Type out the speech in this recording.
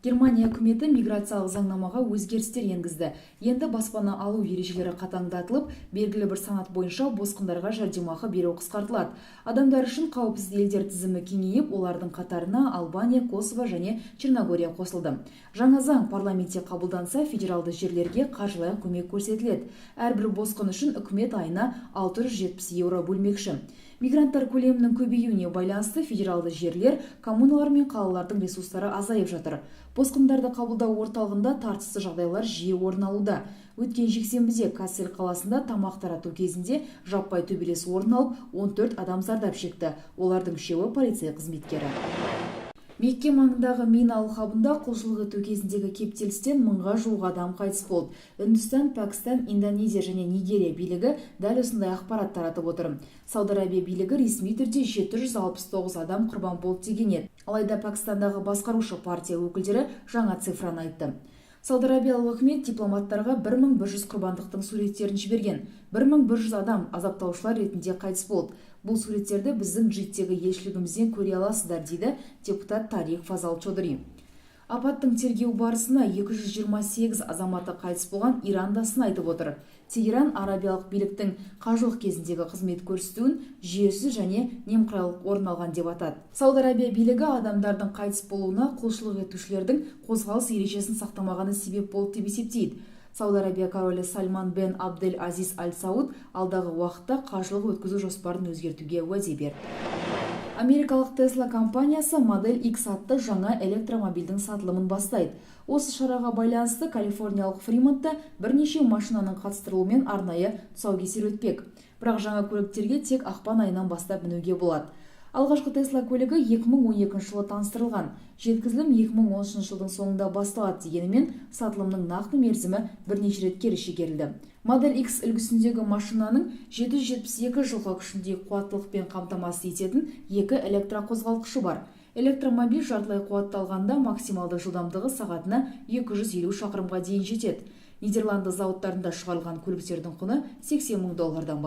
Германия үкіметі миграциялық заңнамаға өзгерістер енгізді. Енді баспана алу ережелері қатаңдатылып, белгілі бір санат бойынша босқындарға жәрдемақы беру қысқартылады. Адамдар үшін қауіпсіз елдер тізімі кеңейіп, олардың қатарына Албания, Косово және Черногория қосылды. Жаңа заң парламентте қабылданса, федералды жерлерге қаржылай көмек көрсетіледі. Әрбір босқын үшін үкімет айына 670 еуро бөлмекші. Мигранттар көлемінің көбеюіне байланысты федералды жерлер, коммуналар мен қалалардың ресурстары азайып жатыр. Босқындарды қабылдау орталығында тартысты жағдайлар жиі орын алуда. Өткен жексенбіде Кассель қаласында тамақ тарату кезінде жаппай төбелес орын алып, 14 адам зардап шекті. Олардың үшеуі полиция қызметкері. Мекке маңындағы Мина алқабында құлшылық ету кезіндегі кептелістен мыңға жуық адам қайтыс болды. Үндістан, Пәкістан, Индонезия және Нигерия билігі дәл осындай ақпарат таратып отыр. Сауд Арабия билігі ресми түрде 769 адам құрбан болды деген еді. Алайда Пәкістандағы басқарушы партия өкілдері жаңа цифраны айтты. Сауд Арабиялық үкімет дипломаттарға 1100 құрбандықтың суреттерін жіберген. 1100 адам азаптаушылар ретінде қайтыс болды. Бұл суреттерді біздің Джиддегі елшілігімізден көре аласыздар, дейді депутат Тарик Фазал Чодри. Апаттың тергеу барысында 228 азаматы қайтыс болған Иран да сын айтып отыр. Тегеран арабиялық биліктің қажылық кезіндегі қызмет көрсетуін жүйесіз және немқұрайлық орын алған деп атады. Сауд Арабия билігі адамдардың қайтыс болуына құлшылық етушілердің қозғалыс ережесін сақтамағаны себеп болды деп есептейді. Сауд Арабия королі Сальман бен Абдель Азиз Аль Сауд алдағы уақытта қажылық өткізу жоспарын өзгертуге уәде берді. Америкалық Tesla компаниясы Model X атты жаңа электромобильдің сатылымын бастайды. Осы шараға байланысты калифорниялық Фримонтта бірнеше машинаның қатыстырылуымен арнайы тұсаукесер өтпек. Бірақ жаңа көліктерге тек ақпан айынан бастап мінуге болады. Алғашқы Tesla көлігі 2012 жылы таныстырылған. Жеткізілім 2013 жылдың соңында басталады дегенімен, сатылымның нақты мерзімі бірнеше рет кері шегерілді. Model X үлгісіндегі машинаның 772 жылқы күшіндей қуаттылықпен қамтамасыз ететін екі электроқозғалтқышы бар. Электромобиль жартылай қуатталғанда максималды жылдамдығы сағатына 250 шақырымға дейін жетеді. Нидерланды зауыттарында шығарылған көліктердің құны 80 мың доллардан.